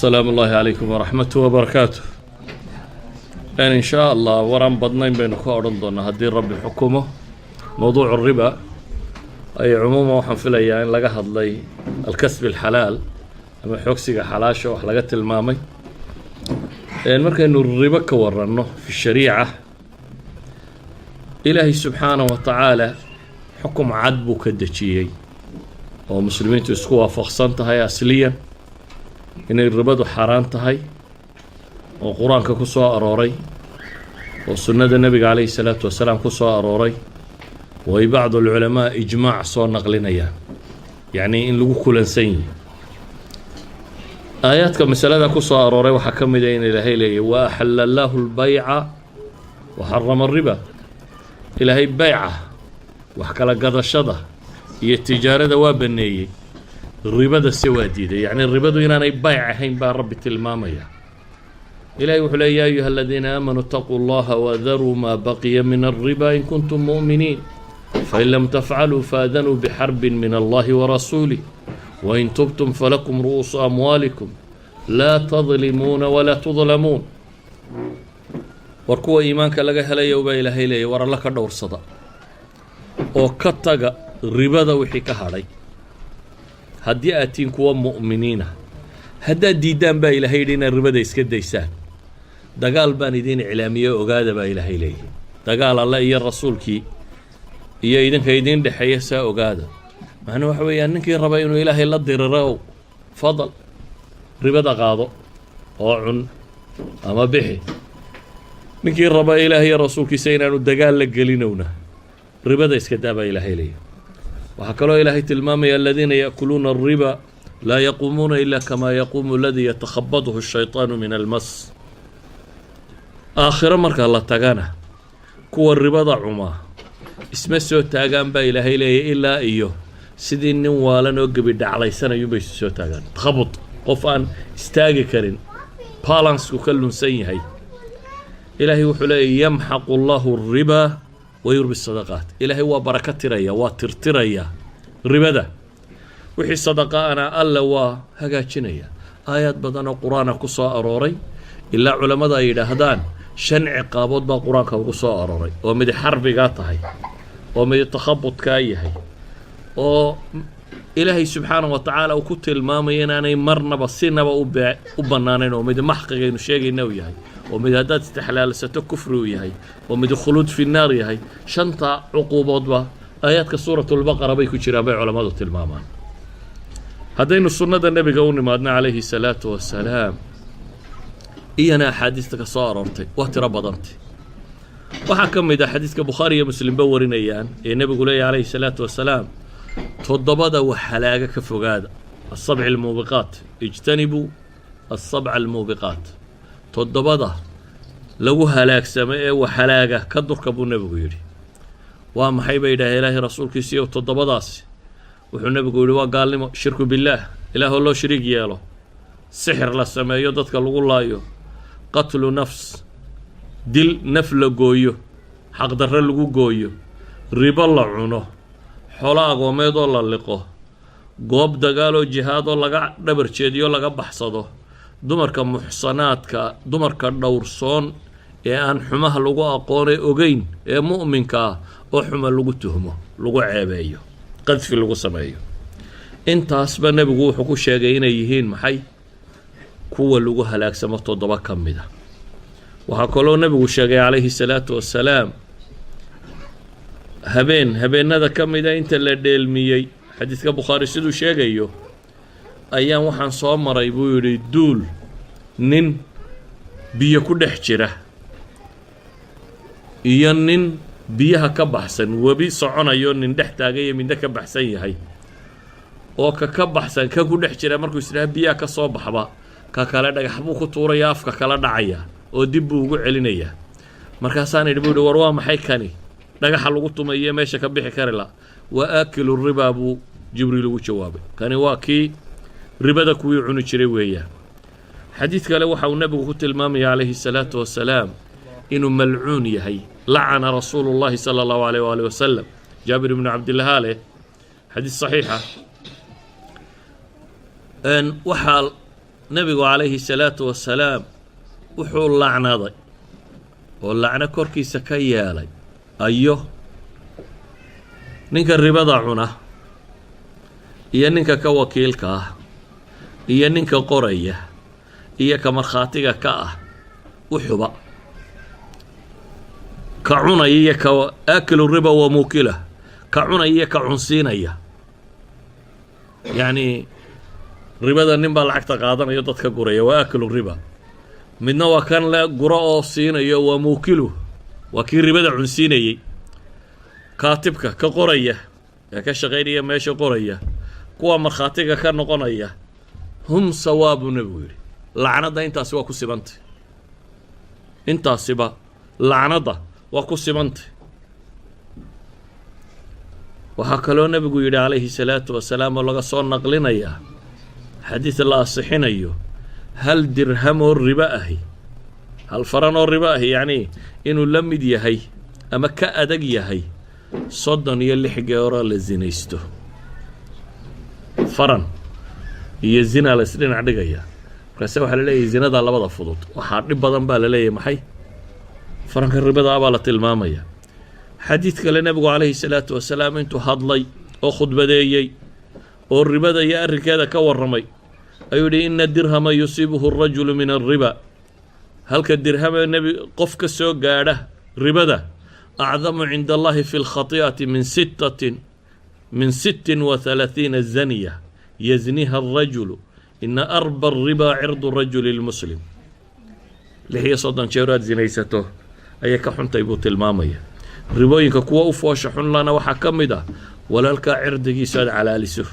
Asalaamu ullaahi calaykum waraxmatu wabarakaatu. In shaa Allah waraan badnayn baynu ka odhan doonaa haddii Rabbi xukumo mowduucu riba. Ay cumuuman waxaan filayaa in laga hadlay alkasbi alxalaal ama xoogsiga xalaasha wax laga tilmaamay. Markaynu ribo ka waranno fi shariica, Ilaahay subxaanahu wa tacaala xukum cad buu ka dejiyey oo muslimiintu isku waafaqsan tahay asliyan inay ribadu xaaraan tahay, oo Qur-aanka ku soo arooray oo sunnada Nebiga calayhi salaatu wasalaam ku soo arooray, oo ay bacdu alculamaa ijmaac soo naqlinayaan, yacnii in lagu kulansan yihi. Aayaadka masalada ku soo arooray waxaa ka mid a in Ilaahay leeyahy: "Wa axalla allaahu lbayca wa xarama ariba." Ilaahay beyca, wax kala gadashada iyo tijaarada, waa baneeyey, ribada se waa diiday. Yacni ribadu inaanay bayc ahayn baa Rabbi tilmaamaya. Ilahay wuxuu leey: "Ya ayuha aladiina aamanuu itaquu allaha wadaruu maa baqiya min alriba in kuntum mu'miniin, fain lam tafcaluu faadanuu bixarbin min allahi warasuulih, wain tubtum falakum ru'uusu amwaalikum laa tadlimuuna walaa tudlamuun." War kuwa iimaanka laga helayo, baa Ilaahay leeyay, war Alla ka dhowrsada oo ka taga ribada wixii ka hadhay haddii aad tihiin kuwa mu'miniina. Haddaad diiddaan, baa Ilaahay yidhi, inaad ribada iska daysaan, dagaal baan idiin iclaamiyey, ogaada, baa Ilaahay leeyahy, dagaal Alle iyo rasuulkii iyo idinka idiin dhexeeya, saa ogaada. Macnuu waxa weeyaan, ninkii raba inuu Ilaahay la diriro, fadal ribada qaado oo cun ama bixi. Ninkii raba Ilaahay iyo rasuulkiisa inaanu dagaal la gelinowna, ribada iska daa, baa Ilaahay leeyahy. Waxaa kaloo Ilaahay tilmaamaya: "Aladiina yaakuluuna alriba laa yaquumuuna ila kamaa yaquumu aladii yatakhabadhu ashaytaanu min almas." Aakhiro marka la tagana, kuwa ribada cumaa isma soo taagaan, baa Ilaahay leeyahy, ilaa iyo sidii nin waalan oo gebi dhaclaysanayuunbay isu soo taagaan. Takhabud, qof aan istaagi karin, balansku ka lunsan yahay. Ilaahay wuxuu leeyahy: "Yamxaqu allahu alriba wa yurbi sadaqaat." Ilaahay waa barako tiraya, waa tirtiraya ribada, wixii sadaqa ana Alle waa hagaajinaya. Aayaad badan oo Qur-aana ku soo arooray, ilaa culammada ay yidhaahdaan shan ciqaabood baa Qur-aanka ugu soo arooray, oo midi xarbigaa tahay, oo midi takhabudkaa yahay, oo Ilaahay subxaana wa tacaala uu ku tilmaamayo inaanay marnaba sinaba u bannaanayn, oo midi maxqigaynu sheegayna uu yahay, oo mid haddaad istixlaalsato kufri uu yahay, oo midi khuluud fi naar yahay. Shanta cuquuboodba aayaadka Suuratulbaqara bay ku jiraan, bay culammadu tilmaamaan. Haddaynu sunnada Nebiga u nimaadno calayhi salaatu wasalaam, iyana axaadiista ka soo aroortay waa tiro badantay. Waxaa ka mid ah xadiiska Bukhaari iyo Muslimba warinayaan ee Nebigu leeyahy calayhi salaatu wasalaam: "Toddobada wax halaaga ka fogaada, asabci almuubiqaat, ijtanibuu asabca almuubiqaat." Toddobada lagu halaagsamo ee wax halaaga ka durka, buu Nebigu yidhi. "Waa maxay?" bay yidhaaheen, Ilaahay rasuulkiisiiyo, toddobadaasi? Wuxuu Nebigu yidhi: waa gaalnimo, shirku billaah, Ilaahoo loo shariig yeelo, sixir la sameeyo, dadka lagu laayo, qatlu nafs, dil naf la gooyo, xaqdarre lagu gooyo, ribo la cuno, xolo agoomeedoo la liqo, goob dagaaloo jihaadoo laga dhabar jeediyo, laga baxsado, dumarka muxsanaadka, dumarka dhowrsoon ee aan xumaha lagu aqoonay ogeyn ee mu'minka ah oo xuma lagu tuhmo, lagu ceebeeyo, qadfi lagu sameeyo. Intaasba Nebigu wuxuu ku sheegay inay yihiin maxay? Kuwa lagu halaagsamo toddoba ka mid a. Waxaa kaloo Nebigu sheegay calayhi salaatu wasalaam habeen habeenada ka mida inta la dheelmiyey, xadiidka Bukhaari siduu sheegayo, ayaan waxaan soo maray, buu yidhi, duul nin biyo ku dhex jira iyo nin biyaha ka baxsan, webi soconayo nin dhex taagay iyo midna ka baxsan yahay, oo ka baxsan ka ku dhex jira markuu isdhaha biyaha ka soo baxba, ka kale dhagax buu ku tuuraya, afka kala dhacaya oo dib buu ugu celinayaa. Markaasaan idhi, buu yidhi, "War waa maxay kani dhagaxa lagu tumaye meesha ka bixi kari la?" "Waa aakilu ribaa," buu Jibriil ugu jawaabay. "Kani waa kii ribada kuwii cuni jiray weeyaan." Xadiid kale waxa uu Nebigu ku tilmaamaya calayhi salaatu wasalaam inuu malcuun yahay. "Lacana rasuulu llahi sala allahu alayh waali wasalam," Jaabir ibnu Cabdillaha leh, xadiis saxiixa. Waxaa Nebigu calayhi salaatu wasalaam wuxuu lacnaday oo lacno korkiisa ka yeelay ayo ninka ribada cuna iyo ninka ka wakiilka ah iyo ninka qoraya iyo ka markhaatiga ka ah. Wuxuba ka cunaya iyo ka aakilu riba wa muukila, ka cunaya iyo ka cunsiinaya. Yacni, ribada nin baa lacagta qaadanayo, dadka guraya, waa aakilu riba. Midna waa kan le guro oo siinayo, waa muukilu, waa kii ribada cunsiinayey. Kaatibka ka qoraya ee ka shaqaynaya meesha qoraya, kuwa markhaatiga ka noqonaya, hum sawaa, buu nebigu yidhi. Lacnadda intaasi waa ku sibantay, intaasiba lacnadda waa ku sibantay. Waxaa kaloo nebigu yidhi calayhi salaatu wasalaam, oo laga soo naqlinayaa xadiis la asixinayo, hal dirham oo ribo ahi, hal faran oo ribo ahi, yacnii inuu la mid yahay ama ka adag yahay 36 geeroo la zinaysto. Faran iyo zina la isdhinac dhigaya. Markaase waxaa la leeyahay zinadaa labada fudud. Waxaa dhib badan baa la leeyahay maxay? Faranka ribada ah baa la tilmaamaya. Xadiid kale, nebigu calayhi salaatu wasalaam intuu hadlay oo khudbadeeyey oo ribada iyo arrinkeeda ka warramay ayuu yihi: "Ina dirhama yusiibuhu arajulu min alriba", halka dirhame nebi qof ka soo gaadha ribada, "acdamu cinda Allahi fi lkhati'ati min sittatin min 36 zaniya yazniha alrajulu. Ina arba alriba cirdu rajuli lmuslim." 36 jeer aad zinaysato ayay ka xuntay, buu tilmaamaya. Ribooyinka kuwa u foosha xunlana waxaa ka mid ah walaalkaa cirdigiisu aad calaaliso.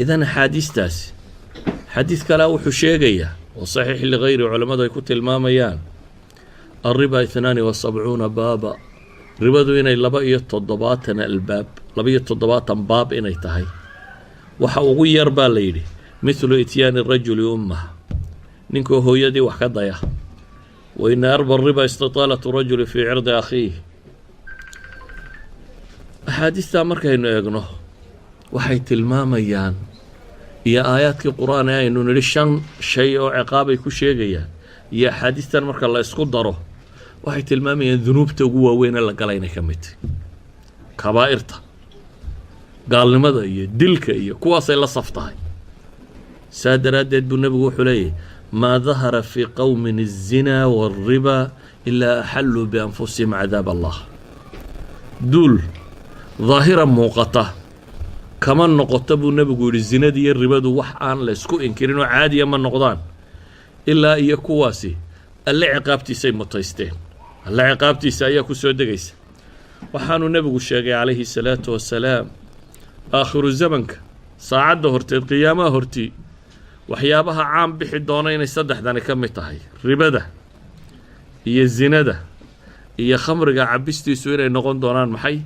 Idan axaadiistaasi, xadiid kalea wuxuu sheegayaa oo saxiix ligayri culammadu ay ku tilmaamayaan, alriba 72 baaba, ribadu inay 72 albaab, 72 baab inay tahay. Waxa ugu yar baa la yidhi mithlu ityaani rajuli ummah, ninkoo hooyadii wax ka daya. Wa ina arba riba istitaalatu rajuli fii cirdi akhiih. Axaadiistaa markaynu eegno, waxay tilmaamayaan, iyo aayaadkii Qur-aan ee aynu nidhi shan shay oo ciqaabay ku sheegayaan, iyo axaadiistan marka la isku daro, waxay tilmaamayaan dunuubta ugu waaweyn ee la gala inay ka mid tahy kabaa'irta, gaalnimada iyo dilka iyo kuwaasay la saf tahay. Saa daraaddeed buu nebigu wuxuu leeyahy: "Maa dahara fii qowmin الzinaa wاlriba ilaa axalluu bianfusihim cadaab Allah." Duul daahira muuqata kama noqoto, buu nebigu yidhi, zinada iyo ribadu wax aan la isku inkirin oo caadiya ma noqdaan, ilaa iyo kuwaasi Alle ciqaabtiisay mutaysteen, Alle ciqaabtiisa ayaa ku soo degaysa. Waxaanuu nebigu sheegay calayhi salaatu wasalaam aakhiru zamanka, saacadda horteed, qiyaamaha hortii, waxyaabaha caan bixi doona inay saddexdani ka mid tahay: ribada iyo zinada iyo khamriga cabistiisu inay noqon doonaan maxay?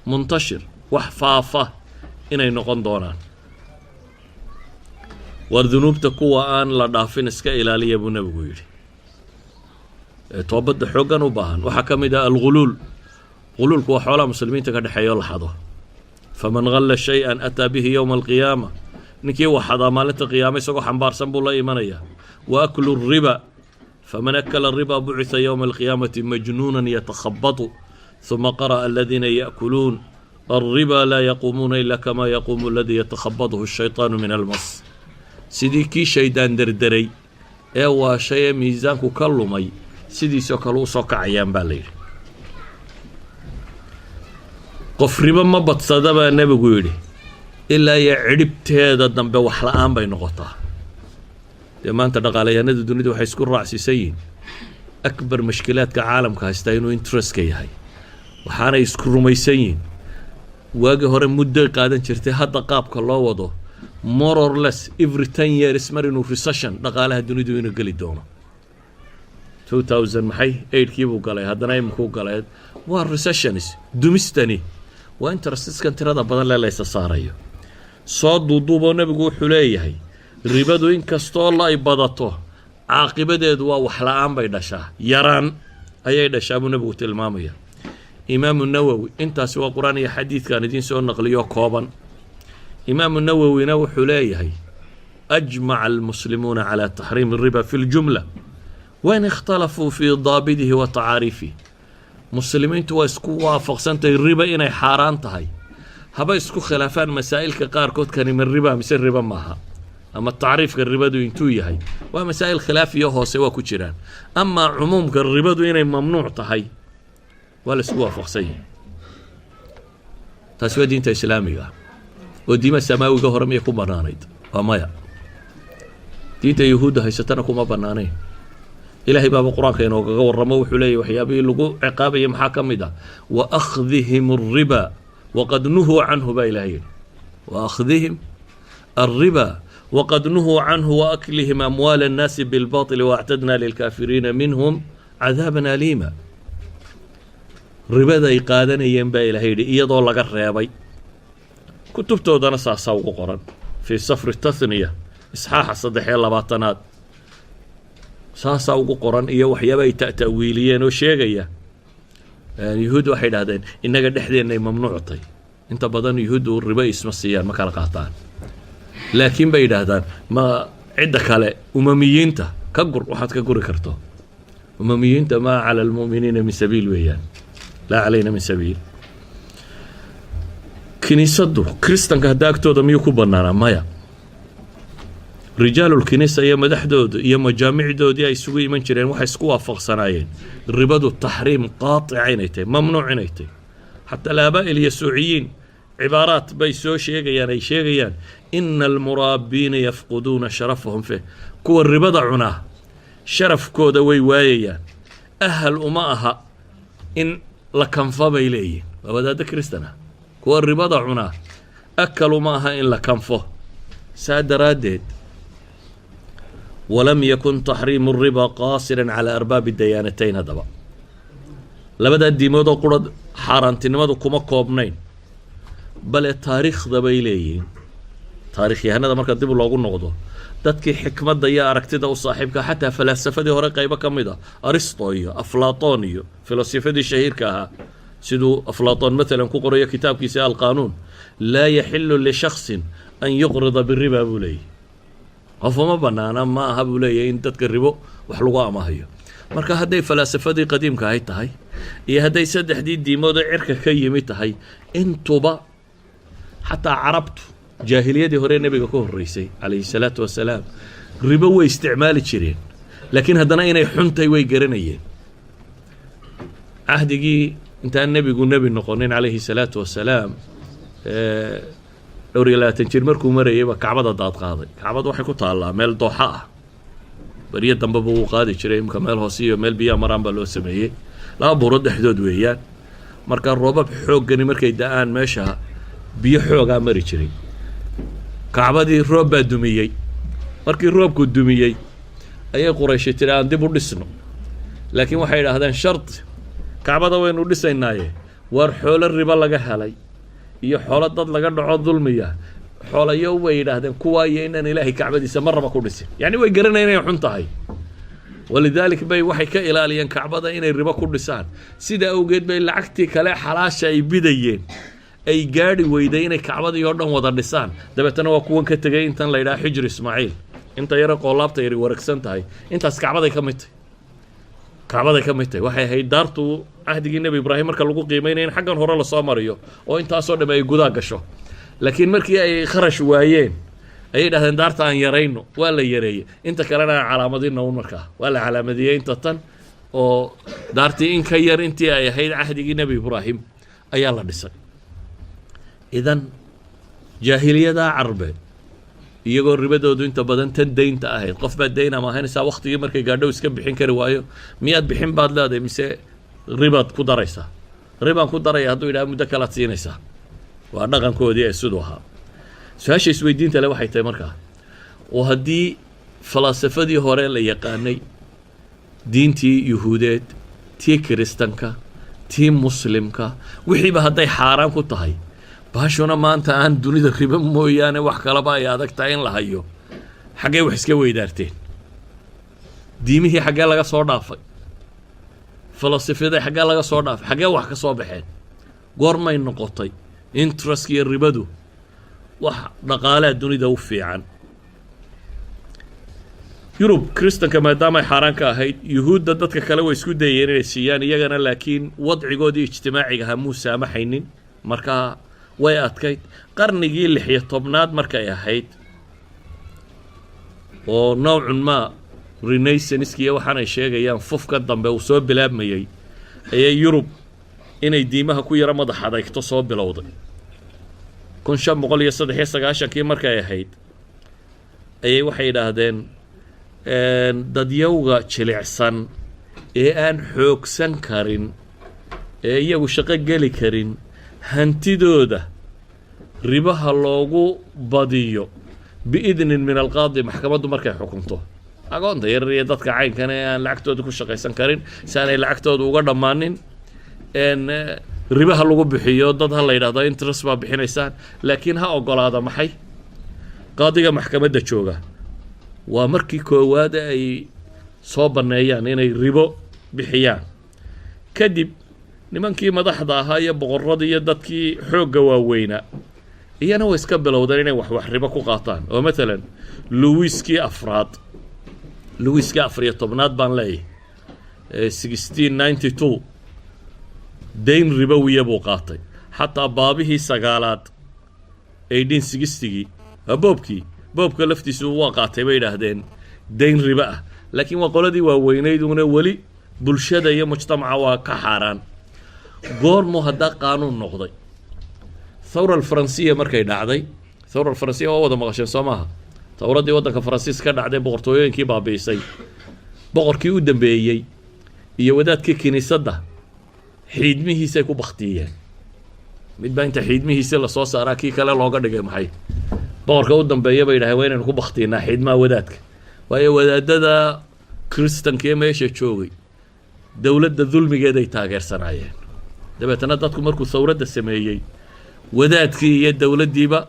Muntashir, wax faafa inay noqon doonaan. War dunuubta kuwa aan la dhaafin iska ilaaliya, buu nebigu yidhi, ee toobadda xooggan u baahan waxaa ka mid ah alguluul. Guluulku waa xoolaha muslimiinta ka dhexeeya oo la xado. "Faman galla shay-an ataa bihi yowma alqiyaama", ninkii wax xadaa maalinta qiyaama isagoo xambaarsan buu la imanayaa. Wa aklu riba, "Faman akala riba bucitha yowma alqiyaamati majnuunan yatakhabatu". Huma qara'a: "Aladiina yaأkuluun alriba laa yaquumuuna ila kama yaquumu aladii yatakhabadhu الshayطaanu min almas", sidii kii shaydaan derderay ee waashay ee miisaanku ka lumay sidiisoo kale usoo kacayaan, baa la yidhi. Qof ribo ma badsada, baa nebigu yidhi, ilaa iyo cidhibteeda dambe wax la-aan bay noqotaa. Dee maanta dhaqaalayahanada dunida waxay isku raacsiisan yihiin akbar mashkilaadka caalamka haystaa inuu interestka yahay. Waxaanay isku rumaysan yihiin, waagii hore muddoy qaadan jirtay, hadda qaabka loo wado, more or less every 10 years mar inuu recession dhaqaalaha dunidu inuu geli doono. 2000 maxay eightkii buu galay, haddana iminkuu galay, waa recessions. Dumistani waa interestskan tirada badan lee laysa saarayo. Soo duuduuboo, nebigu wuxuu leeyahay ribadu inkastoo la ay badato, caaqibadeedu waa wax la-aan bay dhashaa, yaraan ayay dhashaa, buu nebigu tilmaamaya. Imaamu Nawowi, intaasi waa Qur-aan iyo xadiidkaan idiin soo naqliyo kooban. Imaamu Nawowina wuxuu leeyahay أجمع المسلمون على تحريم الربا في الجملة وإن اختلفوا في ضابطه وتعاريفه. Muslimiintu waa isku waafaqsantahay riba inay xaaraan tahay, haba isku khilaafaan masaa'ilka qaarkood, kani ma riba mise riba maaha, ama tacriifka ribadu intuu yahay, waa masaa'il khilaafiyo hoose waa ku jiraan. Amaa cumuumka ribadu inay mamnuuc tahay waa la isku waafaqsan yahay. Taasi waa diinta islaamiga. Oo diima samaawiga hore miyay ku bannaanayd? Waa maya. Diinta Yuhuudda haysatana kuma bannaanayn. Ilaahay baaba Qur-aanka inoogaga warramo. Wuxuu leeyahy, waxyaabihii lagu ciqaabayay maxaa ka mid ah? وأخذهم الربا وقد نهوا عنه baa ilahay yidhi. وأخذهم الربا وقد نهوا عنه وأكلهم أموال الناس بالباطل وأعتدنا للكافرين منهم عذابا أليما. Ribada ay qaadanayeen baa Ilahay yidhi, iyadoo laga reebay. Kutubtoodana saasaa ugu qoran, في سفر التثنية, isxaaxa 23aad saasaa ugu qoran, iyo waxyaaba ay ta'wiiliyeen oo sheegaya. Yuhuud waxay idhahdeen innaga dhexdeennay mamnuuctay. Inta badan Yuhuuddu ribo isma siiyaan, ma kala qaataan, laakiin bay yidhaahdaan, ma cidda kale, umamiyiinta ka gur waxaad ka guri karto. Umamiyiinta ما على المؤمنين من سبيل weeyaan, لا علينا من سبيل. Kiniisaddu, Kristanka hadda agtooda miyuu ku bannaanaa? Maya. رجال الكنيسة iyo madaxdooda iyo majaamicdoodii ay isugu iman jireen waxay isku waafaqsanaayeen ribadu taxriim qaatica inay tahay, mamnuuc inay tahay. حتى الآباء اليسوعيين cibaaraat bay soo sheegayaan, ay sheegayaan إن المرابين يفقدون شرفهم فيه. Kuwa ribada cunaa sharafkooda way waayayaan, ahal uma aha in la kanfa, bay leeyihin. Waa wadaaddo Kristan ah. Kuwa ribada cunaa akal uma aha in la kanfo. Saa daraaddeed, ولم يكن تحريم الربا قاصرا على أرباب الديانتين. Haddaba labadaa diimood oo qura xaaraantinimadu kuma koobnayn, bale taariikhda bay leeyihiin taarikhyahanada marka dib loogu noqdo, dadkii xikmadda iyo aragtida u saaxiibka, xataa falaasafadii hore qaybo ka mid a, Aristo iyo Aflaton iyo filosofadii shahiirka ahaa, siduu Aflaton matalan ku qorayo kitaabkiisa القانون, لا يحل لشخص أن يقرض بالربا buu leeyahy. Qof uma banaana, ma aha buu leeyahay, in dadka ribo wax lagu amahayo. Marka hadday falaasafadii qadiimka ahay tahay iyo hadday saddexdii diimoodoo cirka ka yimi tahay intuba, xataa Carabtu jaahiliyadii hore nebiga ka horreysay calayhi salaatu wasalaam ribo way isticmaali jireen, laakiin haddana inay xuntahay way garanayeen. Cahdigii intaan nebigu nebi noqonin calayhi salaatu wasalaam, 22 jir markuu marayay baa Kacbada daad qaaday. Kacbada waxay ku taallaa meel dooxa ah. Beryo dambeba wuu qaadi jiray, imka meel hoose iyo meel biyaha maraan baa loo sameeyey. Laba buuro dhexdood weeyaan. Marka roobab xooggani markay da-aan, meesha biyo xoogaa mari jiray. Kacbadii roob baa dumiyey. Markii roobku dumiyey ayay Qurayshi tiri, "Aan dib u dhisno." Laakiin waxay idhaahdeen shardi, kacbada waynu dhisaynaaye, waar xoolo ribo laga helay iyo xoolo dad laga dhaco dulmiya, xoolayo way yidhaahdeen kuwaa, iyo inaan Ilaahay kacbadiisa marnaba ku dhisin. Yacni way garanayan inay xun tahay. ولذلك bay waxay ka ilaaliyeen kacbada inay ribo ku dhisaan. Sida awgeed bay lacagtii kale xalaasha ay bidayeen ay gaadhi weyday inay kacbadii oo dhan wada dhisaan. Dabeetana waa kuwan ka tegay intan la yidhaha Xijr Ismaaciil, inta yare qoolaabta yari wareegsan tahay. Intaas kacbaday ka mid tahay, kacbaday ka mid tahay. Waxay ahayd daartu cahdigii Nebi Ibraahim marka lagu qiimeynaya in xaggan hore lasoo mariyo oo intaasoo dham ay gudaa gasho. Laakiin markii ay kharash waayeen ayay dhahdeen, "Daarta aan yarayno." Waa la yareeyey, inta kalena aan calaamadino un. Markaa waa la calaamadiyey inta tan, oo daartii in ka yar intii ay ahayd cahdigii Nebi Ibraahim ayaa la dhisay. Idan jaahiliyada Carbeed, iyagoo ribadoodu inta badan tan daynta ahayd, qof baad dayn amaahanaysaa, waktigii markay gaadhow iska bixin kari waayo, miyaad bixin baad leedahay mise ribaad ku daraysaa? "Ribaan ku daraya," hadduu yidhaha, muddo kalaad siinaysaa. Waa dhaqankoodii ee siduu ahaa. Su-aasha isweydiinta le waxay tahay markaa, oo haddii falaasafadii hore la yaqaanay, diintii Yuhuudeed, tii Kiristanka, tii Muslimka, wixiiba hadday xaaraan ku tahay, baashuna maanta aan dunida ribo mooyaane wax kalaba ay adag tahay in la hayo, xaggee wax iska weydaarteen? Diimihii xaggee laga soo dhaafay? Falasifyadii xaggee laga soo dhaafay? Xaggee wax ka soo baxeen? Goormay noqotay interest iyo ribadu wax dhaqaalea dunida u fiican? Yurub Kristanka maadaama ay xaaraan ka ahayd, Yuhuudda dadka kale way isku dayeen inay siiyaan iyagana, laakiin wadcigoodii ijtimaaciga ahaa muu saamaxaynin. Marka way adkayd. Qarnigii 16aad markay ahayd oo nowcun maa Renaissance-kiiyo waxaanay sheegayaan fufka dambe uu soo bilaabmayey, ayay Yurub inay diimaha ku yaro madax adeygto soo bilowday. 1593kii markay ahayd ayay waxay yidhaahdeen dadyowga jilicsan ee aan xoogsan karin ee iyagu shaqo geli karin, hantidooda ribaha loogu badiyo بإذن من القاضي, maxkamaddu markay xukunto. Agoonta yarar iyo dadka caynkan ee aan lacagtooda ku shaqaysan karin, si aanay lacagtooda uga dhammaanin, ribaha lagu bixiyo. Dad ha la yidhahdo interest baa bixinaysaan, laakiin ha ogolaada maxay? Qaadiga maxkamadda jooga. Waa markii koowaad ay soo banneeyaan inay ribo bixiyaan. Kadib nimankii madaxda ahaa iyo boqorradii iyo dadkii xoogga waaweynaa iyana way iska bilowdeen inay wax ribo ku qaataan. Oo matalan Louiskii afraad, Louiskii 14aad baan leeyahay, 1692 dayn ribowiya buu qaatay. Xataa baabihii sagaalaad, 1860gii, boobkii, boobka laftiisu waa qaatay, bay yidhaahdeen, dayn ribo ah. Laakiin waa qoladii waaweynayd una, weli bulshada iyo mujtamaca waa ka xaaraan. Goormuu haddaa qaanuun noqday? الثورة الفرنسية markay dhacday. الثورة الفرنسية waa wada maqasheen, soo maaha? Thawraddii waddanka Faransiis ka dhacday, boqortooyooyinkii baabi'isay, boqorkii u dambeeyey iyo wadaadkii kiniisadda xiidmihiisay ku baktiyeen. Mid baa inta xiidmihiisi lasoo saaraa kii kale looga dhigay maxay? Boqorka u dambeeya bay yidhahdeen waa inaynu ku baktiinaa xiidmaha wadaadka, waayo wadaadada Kristanka ee meesha joogay dowladda dulmigeeday taageersanaayeen. Dabeetana dadku markuu thawradda sameeyey, wadaadkii iyo dowladdiiba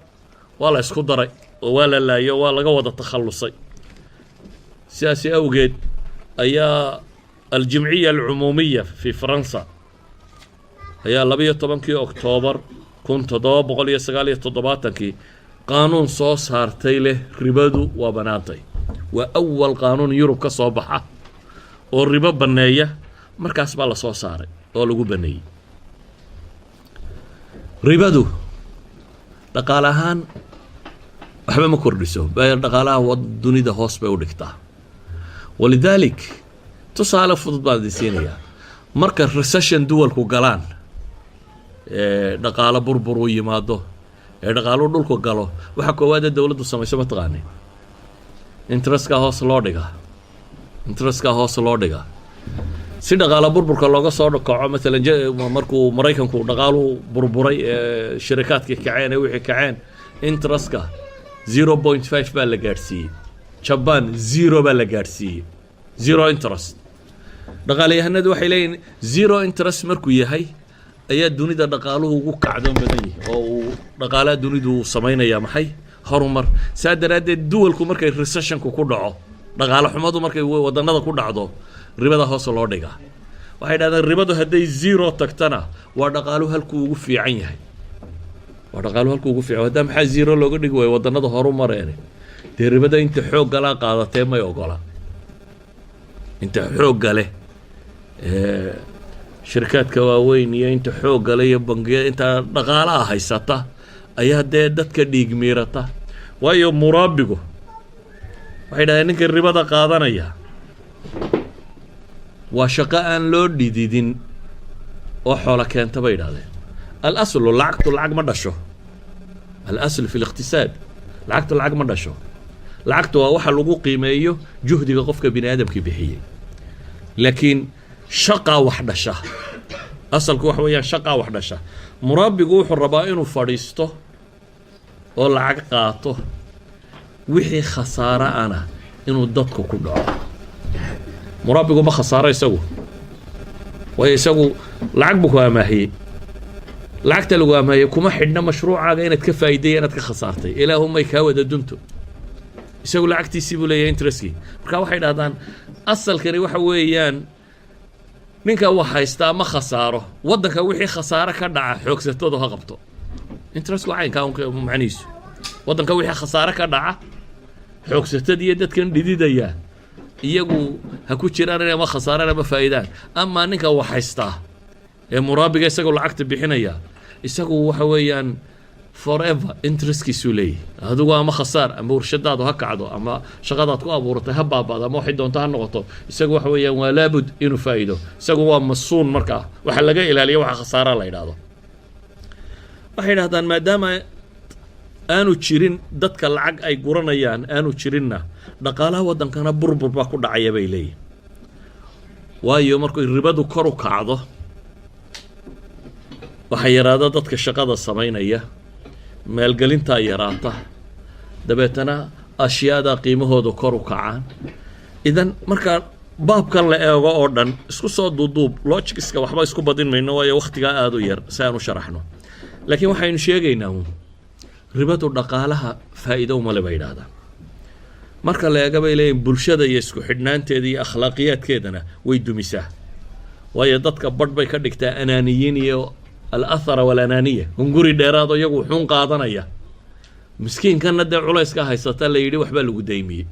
waa la isku daray oo waa la laayo, waa laga wada takhallusay. Sidaasi awgeed ayaa الجمعية العمومية في فرنسا ayaa 12kii Oktoobar 1779kii qaanuun soo saartay leh ribadu waa bannaantay. Waa awal qaanuun Yurub ka soo baxa oo ribo banneeya. Markaas baa la soo saaray oo lagu banneeyey. Ribadu dhaqaale ahaan waxba ma kordhiso, dhaqaalaha dunida hoos bay u dhigtaa. ولذلك tusaale fudud baan idin siinayaa. Marka recession duwalku galaan, ee dhaqaalo burbur uu yimaado, ee dhaqaaluhu dhulku galo, waxa koowaadee dowladdu samayso ma taqaanin? Interestkaa hoos loo dhigaa, interestkaa hoos loo dhigaa si dhaqaalo burburka looga soo kaco. Maalan markuu Maraykanku dhaqaaluhu burburay ee shirikaadkii kaceen ee wixii kaceen, interestka 0.5 baa la gaadhsiiyey. Jaban zero baa la gaadhsiiyey, zero interest. Dhaqaalayahanadu waxay leeyihin zero interest markuu yahay ayaa dunida dhaqaaluhu ugu kacdoon badan yahay oo uu dhaqaalaha dunidu uu samaynayaa maxay? Horumar. Saa daraaddeed duwalku markay recessionku ku dhaco, dhaqaale xumadu markay wadannada ku dhacdo, ribada hoos loo dhigaa. Waxay dhahdeen ribadu hadday zero tagtana waa dhaqaaluhu halkuu ugu fiican yahay, waa dhaqaaluhu halkuu ugu fiican. Haddaa maxaa zero looga dhigi waayo wadannada horu mareen? Dee ribada inta xooggalaa qaadatee may ogola. Inta xoogga leh ee shirkaadka waaweyn iyo inta xoogga leh iyo bangiyada, inta dhaqaalaha haysata ayaa dee dadka dhiig miirata. Waayo muraabigu, waxay dhahdeen, ninka ribada qaadanaya waa shaqo aan loo dhididin oo xoolo keenta, bay idhahdeen. الأصل lacagtu lacag ma dhasho. الأصل في الاقتصاد lacagtu lacag ma dhasho. Lacagtu waa waxa lagu qiimeeyo juhdiga qofka bini aadamkii bixiyey, laakiin shaqaa wax dhasha. Asalku waxa weeyaan shaqaa wax dhasha. Muraabigu wuxuu rabaa inuu fadhiisto oo lacag qaato, wixii khasaare ana inuu dadku ku dhaco. Muraabigu ma khasaaro isagu, waayo isagu lacag buu ku amaahiyey. Lacagta lagu amaahiyey kuma xidhna mashruucaaga inaad ka faa'iiday, inaad ka khasaartay, ilaahumay kaa wada dunto. Isagu lacagtiisii buu leeyahay, interestkii. Marka waxay dhahdaan asalkani waxa weeyaan ninka wax haystaa ma khasaaro. Waddanka wixii khasaare ka dhaca xoogsatadu ha qabto. Interestku caynkaa un macnihiisu, waddanka wixii khasaare ka dhaca xoogsatada iyo dadkan dhididaya. Iyagu ha ku jiraan inay ama khasaaraan ama faa'iidaan. Amaa ninka wax haystaa ee muraabiga, isagoo lacagta bixinaya, isagu waxa weeyaan forever interestkiisuu leeyahy. Adigu ama khasaar, ama warshadaadu ha kacdo, ama shaqadaad ku abuuratay ha baaba'do, ama waxay doonto ha noqoto, isagu waxa weeyaan waa laabud inuu faa'iido. Isagu waa masuun. Markaa waxa laga ilaaliya waxa khasaara la yidhaahdo. Waxay yidhahdaan, maadaama aanu jirin dadka lacag ay guranayaan aanu jirinna, dhaqaalaha waddankana burbur baa ku dhacaya, bay leeyihin. Waayo, markuu ribadu kor u kacdo, waxaa yaraada dadka shaqada samaynaya, maalgelintaa yaraata, dabeetana ashyaada qiimahooda kor u kacaan. Idan markaa baabkan la eego oo dhan, isku soo duuduub, logicska waxba isku badin mayno, waayo wakhtigaa aada u yar si aan u sharaxno. Laakiin waxaynu sheegaynaa uun ribadu dhaqaalaha faa'iido umale, bay yidhaahdaan. Marka la eega, bay leeyihin, bulshada iyo isku xidhnaanteeda iyo akhlaaqiyaadkeedana way dumisaa, waayo dadka badh bay ka dhigtaa anaaniyiin iyo الآثرة والأنانية, hunguri dheeraado, iyagu wuxuun qaadanaya. Miskiinkanna dee culayska haysata la yidhi waxbaa lagu daymiyey,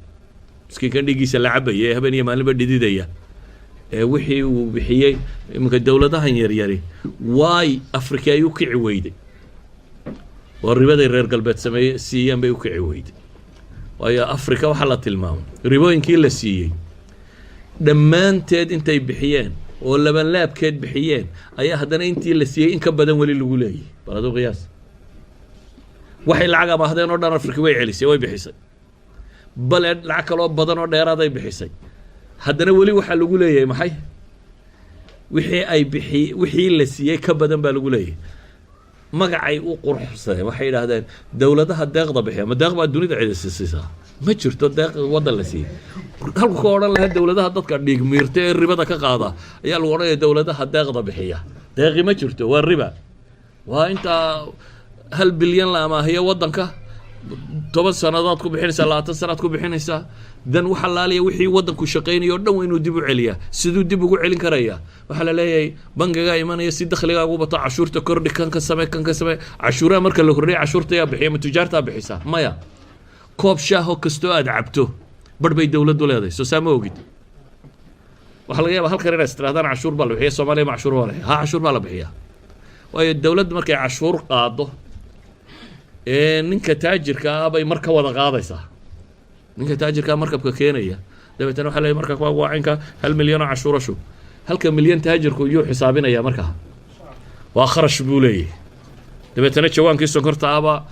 miskiinkan dhiiggiisa la cabaya ee habeen iyo maalinba dhididaya ee wixii uu bixiyey. Iminka dowladahan yaryari waay Afrika ay u kici weyday oo ribaday reer galbeed sameeye siiyeen bay u kici weyday. Waayo, Afrika waxaa la tilmaamay ribooyinkii la siiyey dhammaanteed intay bixiyeen oo labanlaabkeed bixiyeen ayaa haddana intii la siiyey in ka badan weli lagu leeyahy. Bal aduu qiyaas, waxay lacag amaahdeen oo dhan Afrika way celisay, way bixisay, bale lacag kaloo badan oo dheeraaday bixisay, haddana weli waxaa lagu leeyahay maxay? Wixii ay bixi, wixii la siiyey ka badan baa lagu leeyahay. Magacay u quruxsadeen, waxay yidhaahdeen dowladaha deeqda bixiya. Ma deeq baa dunida cidisisiisaa? Ma jirto deeq waddan la siiyey. Halku ka odhan lahaa dowladaha dadka dhiig miirta ee ribada ka qaada ayaa lagu odhanaya dowladaha deeqda bixiya. Deeqi ma jirto, waa riba. Waa intaa 1 bilyan la amaahiyo waddanka, 10 sanadaad ku bixinaysaa, 20 sanaad ku bixinaysaa. Dan wax allaaliya wixii waddanku shaqaynaya o dhan waa inuu dib u celiyaa. Siduu dib ugu celin karaya? Waxaa la leeyahay bangigaa imanaya, si dakhligaagu bato cashuurta kordhi, kan ka samee, kan ka samee. Cashuuraha marka la kordhiya, cashuurta yaa bixiya? Ma tujaartaa bixisaa? Maya. Koob shaaho kastoo aad cabto barh bay dowladdu leedahay, soo saa ma ogid? Waxaa laga yaaba halkan inaad istirahdaan cashuur baa la bixiya. Soomaaliya ma cashuur baa la bixiya? Ha, cashuur baa la bixiyaa. Waayo, dowladdu markay cashuur qaado ee ninka taajirka ah bay mar ka wada qaadaysaa. Ninka taajirkaa markabka keenaya, dabeetana waxa leeyahy markabka waa cinka, 1 milyan oo cashuuro shub. Halka milyan taajirku yuu xisaabinaya markaa? Waa kharash buu leeyahy. Dabeetana jawaankii sonkorta ahbaa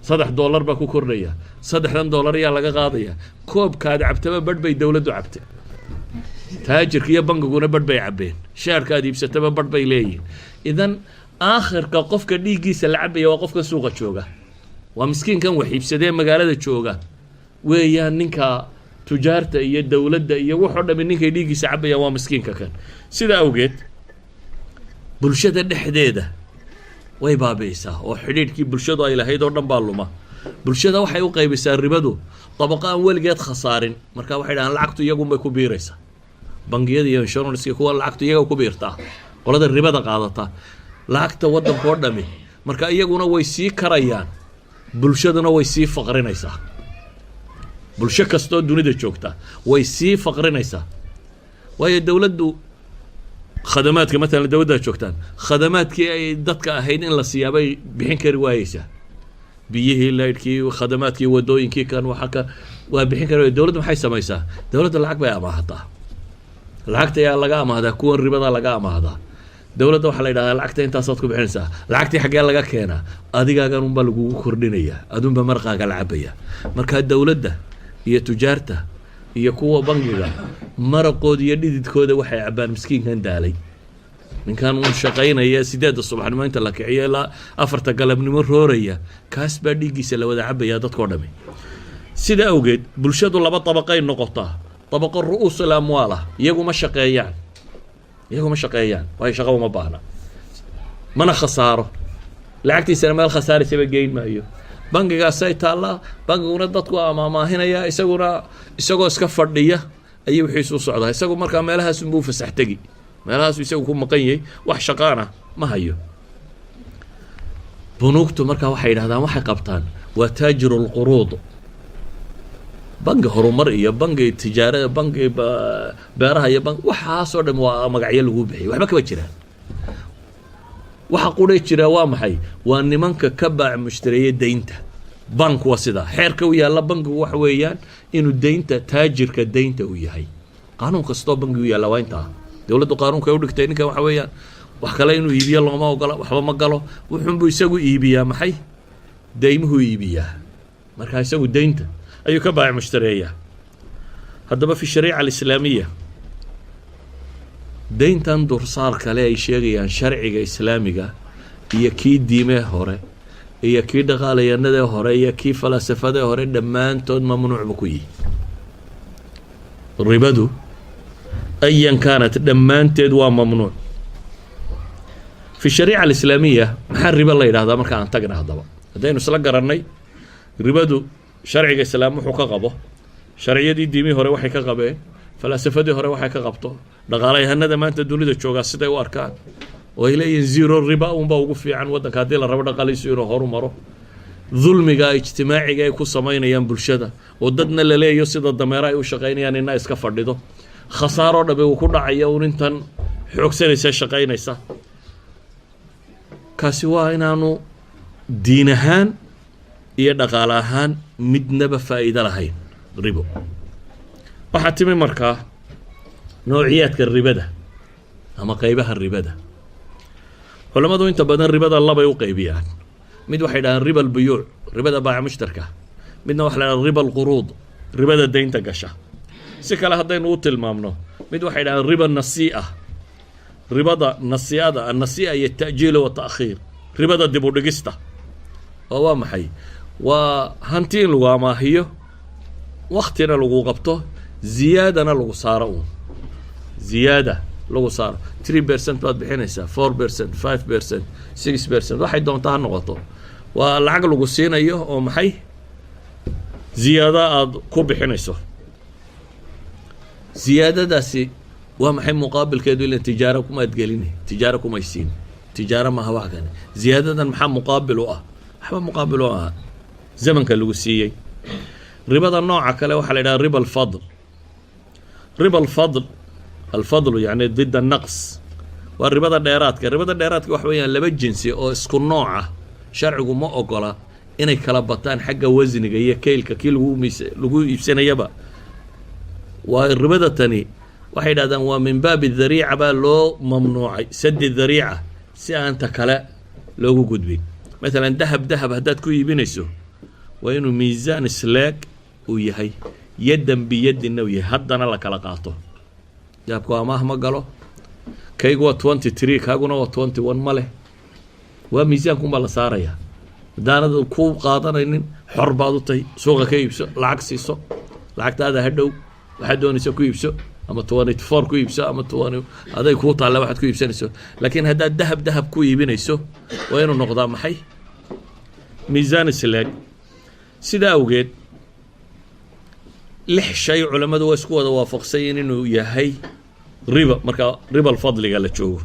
$3 baa ku kordhaya. Saddexdan dollar ayaa laga qaadaya. Koobkaad cabtaba badh bay dowladdu cabtay, taajirka iyo bangiguna badh bay cabbeen, shaarkaad iibsataba badh bay leeyihin. Idan aakhirka qofka dhiiggiisa la cabaya waa qofka suuqa jooga, waa miskiinkan wax iibsadee magaalada jooga weeyaan. Ninka tujaarta iyo dowladda iyo waxoo dhami ninkay dhiiggiisa cabayaan waa miskiinka kan. Sida awgeed bulshada dhexdeeda way baabi'isaa oo xidhiidhkii bulshadu ay lahayd oo dhan baa luma. Bulshada waxay u qaybisaa ribadu dabaqo aan weligeed khasaarin. Marka waxay dhahaan lacagtu iyagunbay ku biiraysaa, bangiyada iyo insurance kuwa lacagtu iyaga ku biirtaa, qolada ribada qaadata lacagta waddanka oo dhami. Marka iyaguna way sii karayaan, bulshaduna way sii faqrinaysaa. Bulsho kastoo dunida joogta way sii faqrinaysaa. Waayo, dowladdu khadamaadka, matalan dowladdaad joogtaan, khadamaadkii ay dadka ahayd in la siyaabay bixin kari waayeysaa. Biyihii, laydhkii, khadamaadkii, wadooyinkii, kan waxa ka waa bixin kari waay. Dowladdu maxay samaysaa? Dowladda lacag bay amaahataa. Lacagta ayaa laga amaahdaa? Kuwan ribada laga amaahdaa. Dowladda waxaa la yidhahdaa lacagta intaasaad ku bixinaysaa. Lacagtii xaggee laga keenaa? Adigaagan unbaa lagugu kordhinayaa, adunba marqaaga la cabaya. Marka dowladda iyo tujaarta iyo kuwa bangiga maraqooda iyo dhididkooda waxay cabbaan miskiinkan daalay, ninkan uun shaqaynaya, 8da subaxnimo inta la kiciyo ilaa 4ta galabnimo rooraya. Kaas baa dhiiggiisa la wada cabaya dadkao dhami. Sida awgeed bulshadu laba dabaqay noqotaa: dabaqo رؤوس الأموال ah, iyaguma shaqeeyaan, iyaguma shaqeeyaan, waayo shaqa uma baahna, mana khasaaro, lacagtiisana meel khasaaraysaba geyn maayo. Bangigaasay taallaa, bangiguna dadku amaamaahinaya, isaguna isagoo iska fadhiya ayuu wixiisu u socdaa. Isagu markaa meelahaasunbuu fasax tegi, meelahaasu isagu ku maqan yahay, wax shaqaana ma hayo. Bunuugtu markaa waxay yidhahdaan waxay qabtaan waa تاجر القروض. Bangi horumar iyo bangi tijaarada, bangi beeraha iyo bangi, waxaasoo dhan waa magacyo lagu bixiyay, waxba kama jiraan. Waxa qudhay jiraa waa maxay? Waa nimanka ka baac mushtareeya deynta. Bank waa sidaa xeerka u yaalla. Bankigu waxa weeyaan inuu deynta, taajirka deynta uu yahay. Qaanuun kastoo bangi u yaalla waa intaa. Dowladdu qaanuunka ay udhigtay ninkan waxa weeyaan wax kale inuu iibiyo looma ogola, waxba ma galo. Wuxuunbuu isagu iibiyaa. Maxay? Deymuhuu iibiyaa. Marka isagu deynta ayuu ka baac mushtareeyaa. Haddaba في الشريعة الإسلامية deyntan dursaar kale ay sheegayaan, sharciga islaamiga iyo kii diimee hore iyo kii dhaqaalayanadee hore iyo kii falaasafadee hore, dhammaantood mamnuucba ku yihi. Ribadu أيا كانت dhammaanteed waa mamnuuc في الشريعة الإسلامية. Maxaa ribo la yidhahdaa? Marka aan tagna haddaba, haddaynu isla garannay ribadu sharciga islaam wuxuu ka qabo, sharciyadii diimihii hore waxay ka qabeen, falaasafadii hore waxay ka qabto, dhaqaalayahanada maanta dunida joogaa siday u arkaan oo ay leeyihin zero riba unbaa ugu fiican waddanka haddii la rabo dhaqaalihiisu inuu horu maro, dulmiga ijtimaaciga ay ku samaynayaan bulshada oo dadna la leeyo sida dameero ay u shaqaynayaan, ina iska fadhido, khasaaroo dhamme uu ku dhacaya un intan xoogsanaysa shaqaynaysa, kaasi waa inaanu diin ahaan iyo dhaqaale ahaan midnaba faa'iido lahayn ribo. Waxaa timi markaa noociyaadka ribada ama qeybaha ribada. Culammadu inta badan ribada labay u qaybiyaan. Mid waxay dhahaan ربا البيوع, ribada baaca mushtarka. Midna waxa la dhaha ربا القروض, ribada deynta gasha. Si kale haddaynu u tilmaamno, mid waxay dhahaan ربا النسيئة, ribada nasii'ada. النسيئة iyo التأجيل والتأخير, ribada dib u dhigista. Oo waa maxay? Waa hanti in lagu amaahiyo, waktina lagu qabto, ziyaadana lagu saaro, uun ziyaada lagu saaro. 3% baad bixinaysaa, 4%, 5%, 6%, waxay doonta ha noqoto. Waa lacag lagu siinayo oo maxay, ziyaado aada ku bixinayso. Ziyaadadaasi waa maxay muqaabilkeedu? Ilan tijaaro kumaad gelini, tijaaro kumay siin, tijaaro maaha wax kane. Ziyaadadan maxaa muqaabil u ah? Waxba muqaabil u ah zamanka lagu siiyey. Ribada nooca kale waxaa la yidhaha ربا الفضل. ربا الفضل, الفضل يعني ضد النقص, waa ribada dheeraadka. Ribada dheeraadka waxa weeyaan laba jinsi oo isku nooc ah sharcigu ma ogola inay kala bataan xagga wasniga iyo keylka kii lagu mis lagu iibsanayaba. Waa ribada tani, waxay yidhahdaan waa من باب الذريعة baa loo mamnuucay, سد الذريعة, si aan ta kale loogu gudbin. Matalan dahab dahab haddaad ku iibinayso, waa inuu miisaan isleeg uu yahay, يدا بيد na uu yahay, haddana la kala qaato. Dahabku amaah ma galo. Kaygu waa 23, kaaguna waa 21, ma leh. Waa miisaankunbaa la saarayaa. Haddaanad ku qaadanaynin, xor baad u tahay, suuqa ka iibso, lacag siiso, lacagtaada hadhow waxaad doonaysa ku iibso, ama 24 ku iibso, ama 20, aday kuu taalla waxaad ku iibsanayso. Laakiin haddaad dahab dahab ku iibinayso, waa inuu noqdaa maxay? Miisaan isleeg. Sidaa awgeed lix shay culammadu waa isku wada waafaqsanyiin inuu yahay riba marka ربا الفضل iga la joogo.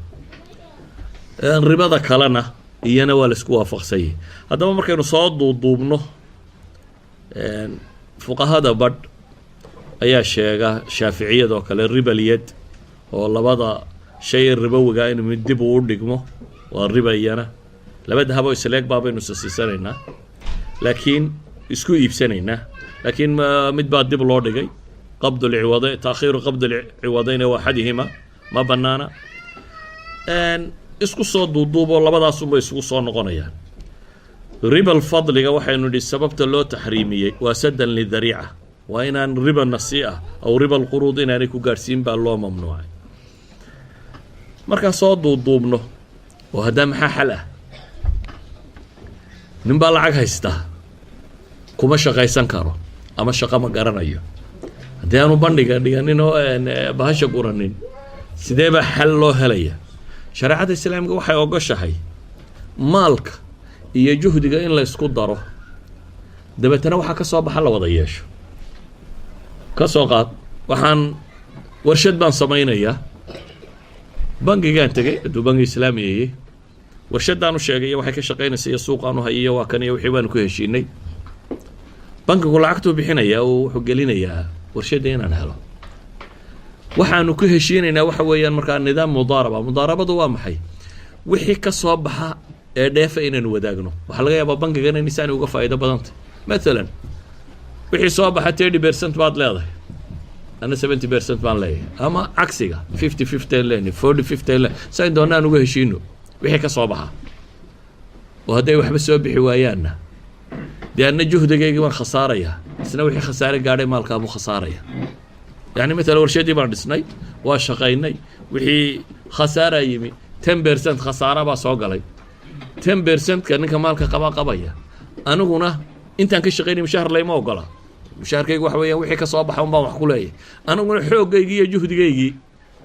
Ribada kalena iyana waa la isku waafaqsanyay. Haddaba markaynu soo duuduubno, fuqahada badh ayaa sheega, shaaficiyadoo kale, ربا اليد, oo labada shay ribowiga inuu mid dib uu dhigmo waa riba iyana. Laba dahabo isleeg baabaynu isasiisanaynaa, laakiin isku iibsanaynaa, laakiin mid baa dib loo dhigay. قبض العوض, تأخير قبض العوضين وأحدهما ma banaana. Isku soo duuduuboo labadaasunbay isugu soo noqonayaan. ربا الفضل iga waxaynu nidhi sababta loo taxriimiyey waa سدا للذريعة, waa inaan ربا النسيئة أو ربا القروض inaanay ku gaadhsiin baa loo mamnuucay. Markaan soo duuduubno, oo haddaa maxaa xal ah? Nin baa lacag haystaa, kuma shaqaysan karo ama shaqo ma garanayo. Haddii aanu bandhiga dhiganin oo bahasha guranin, sidee baa xal loo helaya? Shareecada islaamka waxay ogoshahay maalka iyo juhdiga in la ysku daro, dabeetana waxaa ka soo baxa la wada yeesho. Ka soo qaad waxaan warshad baan samaynayaa. Bangigaan tegey, hadduu bangi islaamiyayey, warshaddaan u sheegay iyo waxay ka shaqaynaysa iyo suuqaan u hayay iyo waa kan iyo wixii baanu ku heshiinay. Bankigu lacagtuu bixinayaa oo wuxuu gelinayaa warshadda inaan helo. Waxaanu ku heshiinaynaa waxa weeyaan markaa nidaam mudaaraba. Mudaarabadu waa maxay? Wixii ka soo baxa ee dheefa inaanu wadaagno. Waxaa laga yaabaa bankigana in isaani uga faa'iido badantay. Mathalan, wixii soo baxa 30% baad leedahay, ana 70% baan leeyahay, ama cagsiga, 50-50 aan leenahay, 40-50 aan leenahay, sayn doona aan uga heshiino wixii ka soo baxa. Oo hadday waxba soo bixi waayaanna, dee anna juhdigaygii baan khasaarayaa, isna wixii khasaare gaadhay maalkaabuu khasaaraya. Yani matala, warshadii baan dhisnay, waa shaqaynay, wixii khasaaraa yimi, 10% khasaara baa soo galay. 10%ka ninka maalka qabaa qabaya. Aniguna intaan ka shaqaynay mushahar layma ogola. Mushaharkaygu waxa weeyaan wixii ka soo baxa un baan wax ku leeyahay. Aniguna xooggaygii iyo juhdigaygii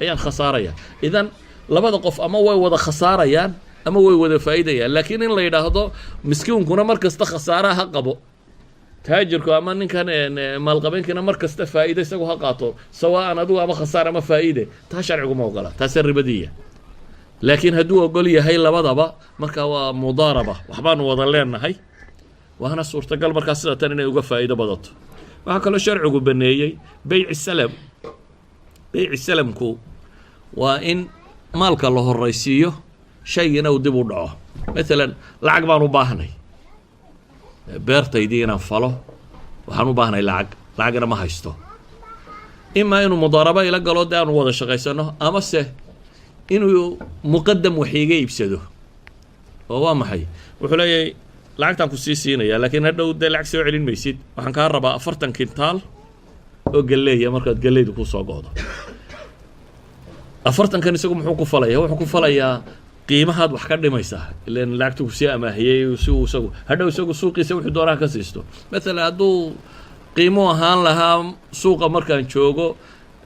ayaan khasaaraya. Idan labada qof ama way wada khasaarayaan ama way wada faa'iidayaan. Laakiin in la yidhaahdo miskiinkuna mar kasta khasaaraha ha qabo, taajirku ama ninkan maalqabeenkina mar kasta faa'iide isagu ha qaato, sawaan adigu ama khasaar ama faa'iide, taa sharciguma ogola, taase ribadiya. Laakiin hadduu ogol yahay labadaba, marka waa mudaaraba, waxbaanu wada leenahay, waana suurtagal markaa sida tan inay uga faa'iido badato. Waxaa kaloo sharcigu baneeyey beyci salam. Beyci salamku waa in maalka la horaysiiyo, shaygina uu dib u dhaco. Maalan, lacag baan u baahnay beertaydii inaan falo, waxaan u baahnay lacag, lacagna ma haysto. Imaa inuu mudaaraba ila galo, dee aanu wada shaqaysano, amase inuu muqadam wax iiga iibsado. Oo waa maxay? Wuxuu leeyahay, lacagtaan ku sii siinaya, laakiin hadhow dee lacag soo celin maysid. Waxaan kaa rabaa 40 kintaal oo galleeya markaad galleydu kusoo go'do. 40-kan isagu muxuu ku falaya? Wuxuu ku falayaa qiimahaad wax ka dhimaysaa, ilan lacagtu kusii amaahiyey, si uu isagu hadhow isagu suuqiisa wuxuu doonaha ka siisto. Mathalan, hadduu qiimo ahaan lahaa suuqa markaan joogo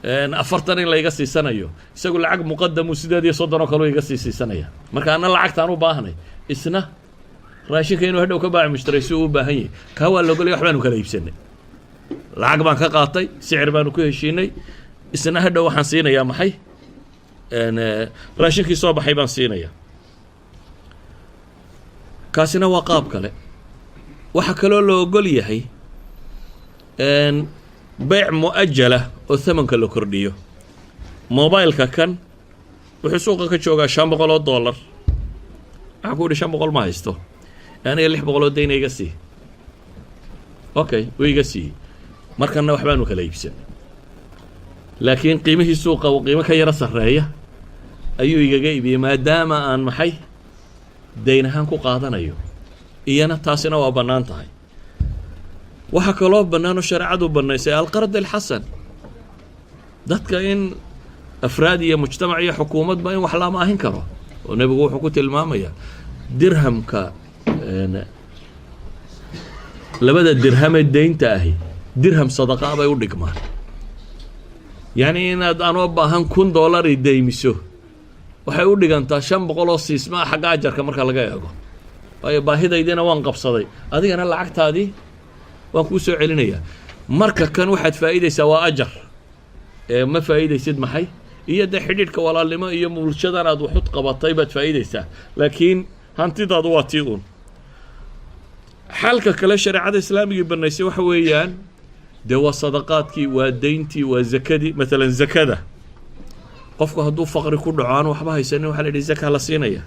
40 in layga siisanayo, isagu lacag muqadamu 38 oo kale iga sii siisanaya. Marka ana lacagtaan u baahnay, isna raashinka inuu hadhow ka baaci mushtaray si uu u baahan yahay. Kaa waa laogolaya. Wax baanu kala iibsanay, lacag baan ka qaatay, sicir baanu ku heshiinay, isna hadhow waxaan siinayaa maxay? Raashinkii soo baxay baan siinaya. Kaasina waa qaab kale. Waxaa kaloo la ogol yahay beyc mu'ajala oo thamanka la kordhiyo. Mobileka kan wuxuu suuqa ka joogaa $500. Waxaan ku idhi, 500 ma haysto, aniga 600 oo dayna iga sii. Okay, wuu iga siiyey. Markanna waxbaanu kala iibsanay, laakiin qiimihii suuqa uu qiimo ka yaro sarreeya ayuu igaga iibiyey, maadaama aan maxay dayn ahaan ku qaadanayo. Iyana taasina waa bannaan tahay. Waxaa kaloo bannaan oo shareecadu bannaysay alqard alxasan, dadka in afraad iyo mujtamac iyo xukuumadba in wax la amaahin karo, oo nebigu wuxuu ku tilmaamayaa dirhamka, labada dirhamee deynta ahi dirham sadaqaa bay u dhigmaan. Yacni inaad anoo baahan $1000 i deymiso waxay u dhigantaa 500 oo siisma ah xagga ajarka marka laga eego, waayo baahidaydiina waan qabsaday, adigana lacagtaadii waan kuu soo celinayaa. Marka kan waxaad faa'iidaysaa waa ajar, ee ma faa'iidaysid maxay iyo dee xidhiidhka walaalnimo iyo bulshadan aad waxud qabatay baad faa'iidaysaa, laakiin hantidaadu waa tii uun. Xalka kale shareecada islaamigii banaysay waxa weeyaan dee waa sadaqaadkii, waa deyntii, waa zakadii. Matalan, zakada, qofku hadduu faqri ku dhaco, aan waxba haysanin, waxaa la yidhi zaka la siinaya.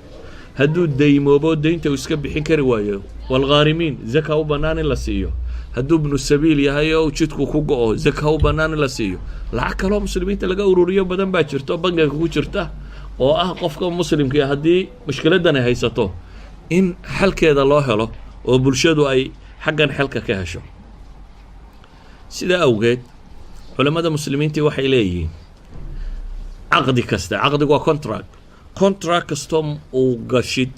Hadduu daymoobo, deynta uu iska bixin kari waayo, waalghaarimiin, zaka u bannaan in la siiyo. Hadduu ibnu sabiil yahay oo jidku ku go'o, zaka u bannaan in la siiyo. Lacag kaloo muslimiinta laga ururiyo badan baa jirto, bangiga ku jirta, oo ah qofka muslimkii haddii mushkiladan ay haysato in xalkeeda loo helo oo bulshadu ay xaggan xelka ka hesho. Sidaa awgeed culammada muslimiintii waxay leeyihiin caqdi kasta, caqdigu waa contract, contract kastoo uu gashid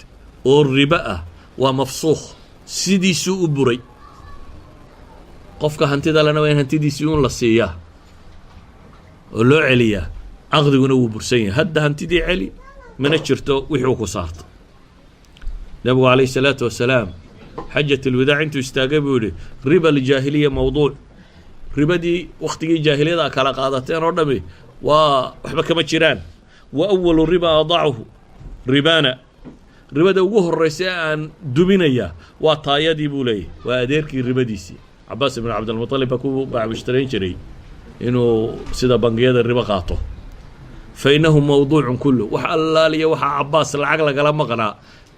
oo ribo ah waa mafsuukh, sidiisuu u buray. Qofka hantida lena waa in hantidiisii un la siiyaa oo loo celiyaa. Caqdiguna wuu bursan yahay hadda, hantidii celi, mana jirto wixii uu ku saarto. Nabigu calayhi salaatu wasalaam xajat alwadaac intuu istaagay buu yihi, riba aljaahiliya mawduuc, ribadii wakhtigii jaahiliyada kala qaadateen oo dhami waa waxba kama jiraan. Wa awalu riba adachu ribaana, ribada ugu horreysa ee aan duminaya waa taayadii buu leeyahy, waa adeerkii ribadiisii. Cabaas ibnu Cabdilmuطalib baa ku baacshtarayn jiray inuu sida bangiyada ribo qaato. فإنه موضوع كله. Wax allaaliya waxaa Cabaas lacag lagala maqnaa,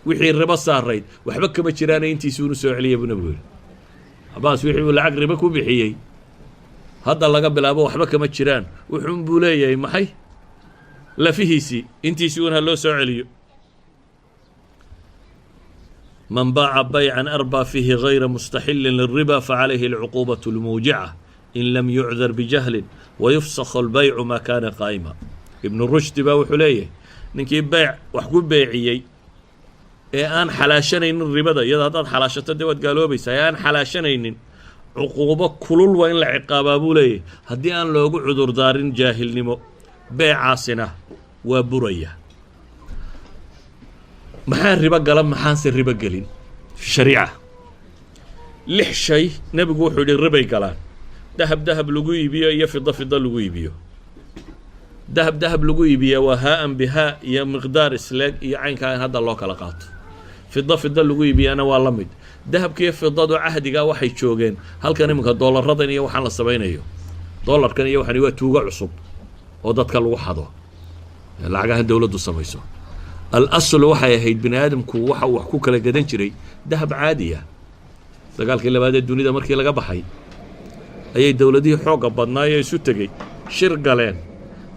wixii ribo saarayd, waxba kama jiraana, intiisuunu soo celiya buu Nabigu yihi. Cabaas wixii uu lacag ribo ku bixiyey hadda laga bilaabo waxba kama jiraan. Wuxuun buu leeyahay maxay? Lafihiisii intiisii un ha loo soo celiyo. من باع بيعا أربى فيه غير مستحل للربا فعليه العقوبة الموجعة إن لم يعذر بجهل ويفسخ البيع ما كان قائما. Ibnu Rushdi baa wuxuu leeyahay, ninkii beyc wax ku beeciyey ee aan xalaashanaynin ribada, iyada haddaad xalaashato dee waad gaaloobaysaa, ee aan xalaashanaynin, cuquubo kulul waa in la ciqaabaa buu leeyahay, haddii aan loogu cudurdaarin jaahilnimo. Beecaasina waa buraya. Maxaa ribo gala, maxaanse ribo gelin fi shariica? Lix shay nebigu wuxuu yidhi ribay galaan: dahab dahab lagu iibiyo iyo fido fido lagu iibiyo. Dahab dahab lagu iibiyaa waa هاء بهاء iyo miqdaar isleeg iyo caynkaa in hadda loo kala qaato. Fido fido lagu iibiyaana waa la mid. Dahabkiiyo fidadu cahdigaa waxay joogeen halkan iminka doolaradan iyo waxaan la samaynayo. Doolarkan iyo waxani waa tuugo cusub oo dadka lagu xado, lacagahan dowladdu samayso. الأصل waxay ahayd bini aadamku waxa uu wax ku kala gadan jiray dahab caadiya. Dagaalkii labaad ee dunida markii laga baxay ayay dowladihii xoogga badnaayee isu tegey shir galeen,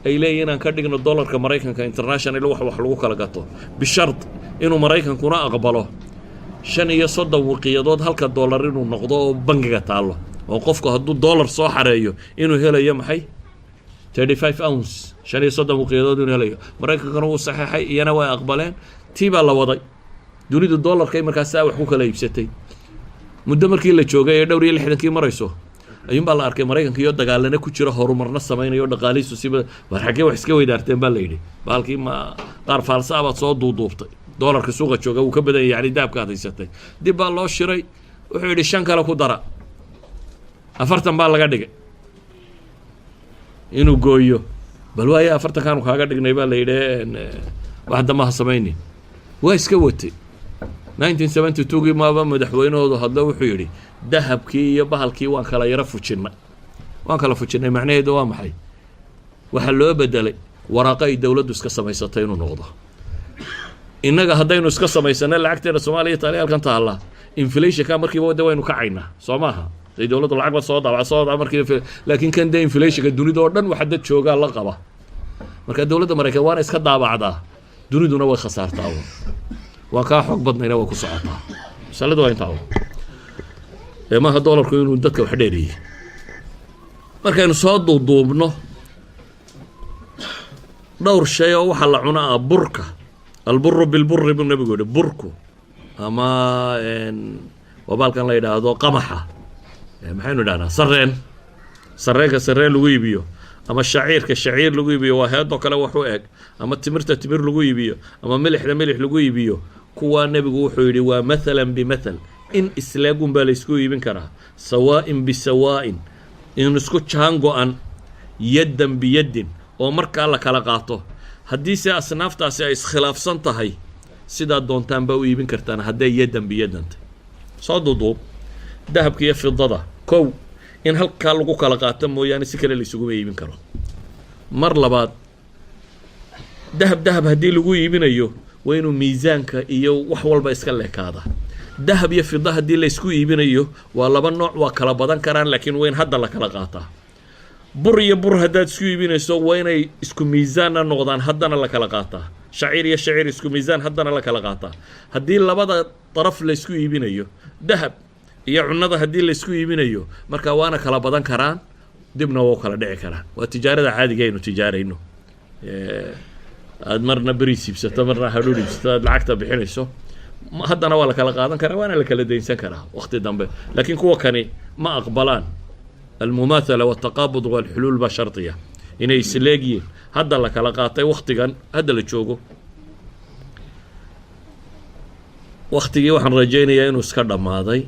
ay leeyihin inaan ka dhigno dollarka Maraykanka international wax lagu kala gato, بشرط inuu Maraykankuna aqbalo 35 wiqiyadood halka dollar inuu noqdo oo bangiga taallo, oo qofku hadduu dollar soo xareeyo inuu helayo maxay? 35 ounce, 35 wiqiyadood inuu helayo. Maraykankana wuu saxeexay, iyana way aqbaleen. Tii baa la waday. Dunidu dollarkay markaasaa wax ku kala iibsatay. Muddo markii la joogay ee dhowr iyo lixdankii marayso ayuunbaa la arkay Maraykanka iyo dagaalana ku jira, horumarna samaynayo, dhaqaalihiisu siba. War, xaggee wax iska weydaarteen baa la yidhi. Baalkii ma qaar faalsa baad soo duuduubtay? Dollarka suuqa jooga wuu ka badan yahay, yani dahabka aad haysatay. Dib baa loo shiray. Wuxuu yidhi, shan kale ku dara, 40 baa laga dhigay inuu gooyo. Bal waaye, 40-kaanu kaaga dhignay baa la yidhi, wax damba ha samaynin. Waa iska watay. 1972-gii maaba madaxweynahoodu hadlo, wuxuu yidhi, dahabkii iyo bahalkii waan kala yaro fujinnay. Waan kala fujinnay macnaheedu waa maxay? Waxaa loo bedelay waraaqo ay dowladdu iska samaysatay inuu noqdo. Innaga haddaynu iska samaysano lacagteena Soomaaliya taali halkan taalla, inflationka markiiba de waynu kacaynaa, soo maaha? Day dowladdu lacag ba soo daabac soo daabac markiiba. Laakiin kan dee inflationka dunida oo dhan waxa dad joogaa la qaba. Marka dowladda Maraykan waana iska daabacdaa, duniduna way khasaartaa. Waa kaa xoog badnayna way ku socotaa. Masaladu waa intaa ee maaha dollarku inuu dadka wax dheeriyey. Markaynu soo duuduubno, dhowr shay oo waxaa la cunaa ah: burka, البر بالبر buu Nabigu yihi. Burku ama waa baalkan la yidhaahdo qamaxa, maxaynu idhahnaa? Sareen. Sareenka sareen lagu iibiyo ama shaciirka shaciir lagu iibiyo, waa heedoo kale wax u eg, ama timirta timir lagu iibiyo ama milixda milix lagu iibiyo, kuwaa Nebigu wuxuu yidhi waa مثلا بمثل, in isleegun baa laysku iibin karaa, سواء بسواء, in isku jaan go-an, يدا بيد, oo markaa la kala qaato. Haddiise asnaaftaasi ay iskhilaafsan tahay, sidaa doontaan baa u iibin kartaan hadday يدا بيد tay. Soo duduub, dahabka iyo fidada, kow, in halkaa lagu kala qaato mooyaane si kale laysuguma iibin karo. Mar labaad, dahab dahab haddii lagu iibinayo, waa inuu miisaanka iyo wax walba iska leekaada. Dahab iyo fida haddii laysku iibinayo, waa laba nooc, waa kala badan karaan, laakiin waa in hadda la kala qaataa. Bur iyo bur haddaad isku iibinayso, waa inay isku miisaanna noqdaan, haddana la kala qaataa. Shaciir iyo shaciir isku miisaan, haddana la kala qaataa. Haddii labada daraf laysku iibinayo, dahab iyo cunnada haddii laysku iibinayo, marka waana kala badan karaan, dibna waa u kala dhici karaan. Waa tijaarada caadiga aynu tijaarayno, aad marna beriis iibsato, marna hadhuudh iibsato, aad lacagta bixinayso, haddana waa la kala qaadan karaa, waana la kala daynsan karaa waqti dambe. Laakiin kuwa kani ma aqbalaan. المماثلة والتقابض والحلول baa shardiya, inay isleegyihiin hadda la kala qaatay waktigan hadda la joogo. Waktigii waxaan rajaynayaa inuu iska dhammaaday.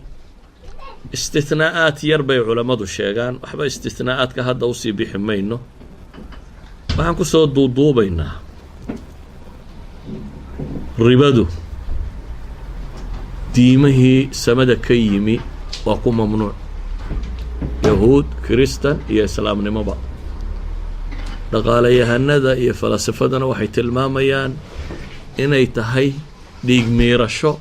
Istithnaa'aat yar bay culammadu sheegaan, waxba istithnaa'aadka hadda usii bixi mayno. Waxaan kusoo duuduubaynaa, ribadu diimihii samada ka yimi waa ku mamnuuc. Yahuud, Kiristan iyo Islaamnimoba. Dhaqaalayahanada iyo falasifadana waxay tilmaamayaan inay tahay dhiig miirasho,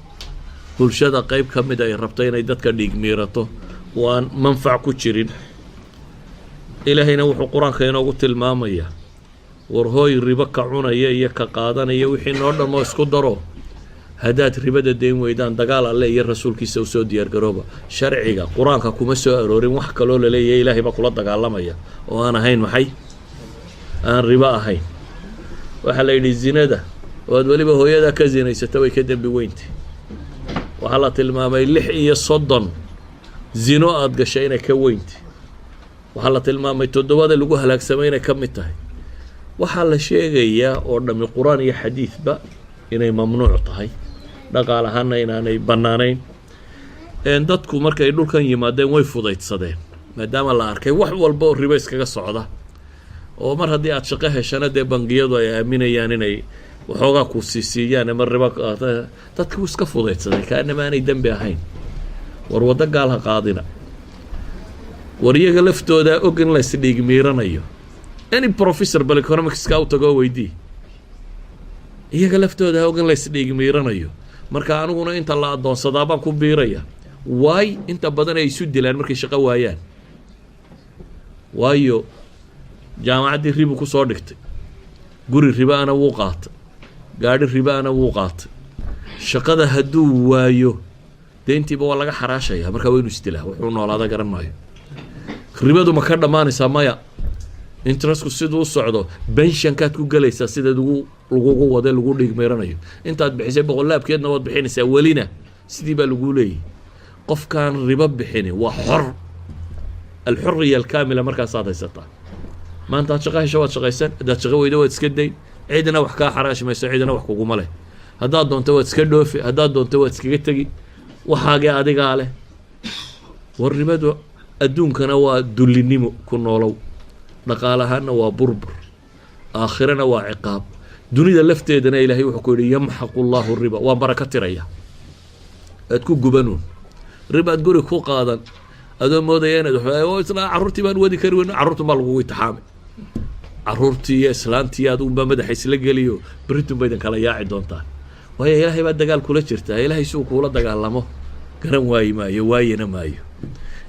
bulshada qeyb ka mid ay rabto inay dadka dhiig miirato oo aan manfac ku jirin. Ilaahayna wuxuu Qur-aanka inoogu tilmaamayaa: war hooy, ribo ka cunaya iyo ka qaadanaya, wixii noo dhammoo isku daro, haddaad ribada deyn weydaan, dagaal Alle iyo Rasuulkiisa usoo diyaargarooba. Sharciga Qur-aanka kuma soo aroorin wax kaloo laleeyahay Ilaahay baa kula dagaalamaya oo aan ahayn maxay, aan ribo ahayn. Waxaa la yidhi zinada oo aad weliba hooyadaa ka zinaysata way ka dembi weyntay. Waxaa la tilmaamay 36 zino aada gashay inay ka weyntay. Waxaa la tilmaamay toddobada lagu halaagsamay inay ka mid tahay. Waxaa la sheegayaa oo dhammi, Qur-aan iyo xadiidba, inay mamnuuc tahay, dhaqaal ahaana inaanay bannaanayn. Dadku markay dhulkan yimaadeen way fudaydsadeen, maadaama la arkay wax walba oo ribo iskaga socda, oo mar haddii aad shaqo heshana dee bangiyadu ay aaminayaan inay waxoogaa ku siisiiyaan ama ribo. Dadki wuu iska fudaydsaday, kaanama aanay dembi ahayn. War waddo gaal ha qaadina. War iyaga laftoodaa og in la isdhiig miiranayo. Any professor bal economicska u tagoo weydii, iyaga laftoodaa og in la isdhiig miiranayo. Marka aniguna inta la addoonsadaa baan ku biiraya. Waay inta badan ay isu dilaan markay shaqo waayaan? Waayo, jaamacaddii ribu ku soo dhigtay, guri riba-ana wuu qaatay, gaadhi riba-ana wuu qaatay. Shaqada hadduu waayo, deyntiiba waa laga xaraashaya. Markaa waa inu isdilaa, wuxuu noolaada garan maayo. Ribadu ma ka dhammaanaysaa? Maya. Interestku siduu u socdo, pensionkaad ku gelaysaa sidaad ugu lagugu wade, lagu dhiigmeeranayo. Intaad bixisay boqolaabkeedna waad bixinaysaa, welina sidii baa laguu leeyahy. Qofkaan ribo bixini waa xor, alxuriya alkaamila markaasaad haysataa. Maanta aad shaqo hesho waad shaqaysan, haddaad shaqo weydo waad iska dayn. Cidna wax kaa xaraashi mayso, cidna wax kuguma leh. Haddaad doonto waad iska dhoofi, haddaad doonto waad iskaga tegi, waxaagee adigaa leh. War ribadu adduunkana waa dullinimo ku noolow, dhaqaalahaanna waa burbur, aakhirana waa ciqaab. Dunida lafteedana Ilaahay wuxuu ku yidhi: يمحق الله الربا. Waa baraka tiraya, aad ku gubanuun. Ribaad guri ku qaadan adoo moodaya inaad isla carruurtii baan wadi kari weyn. Carruurtun baa lagugu itixaamay, carruurtii iyo islaantii aduunbaa madaxa isla geliyo, berritun ba idin kala yaaci doontaan. Waayo, Ilaahay baa dagaal kula jirtaa. Ilaahay si uu kuula dagaalamo garan waayi maayo, waayina maayo.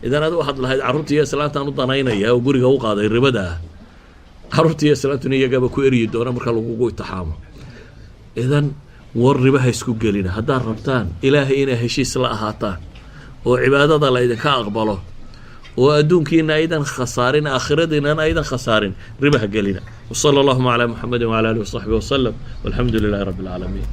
Idan adi waxaad lahayd carruurtii iyo islaantaan u danaynaya oo guriga u qaaday ribada ah, carruurtii iyo islaantuna iyagaaba ku eryi doona marka lagugu itixaamo. Idan war ribaha isku gelina. Haddaad rabtaan Ilaahay inay heshiis la ahaataan oo cibaadada la idinka aqbalo oo adduunkiina aydan khasaarin, aakhiradiinana aydan khasaarin, ribaha gelina. وصلى اللهم على محمد وعلى آله وصحبه وسلم، والحمد لله رب العالمين.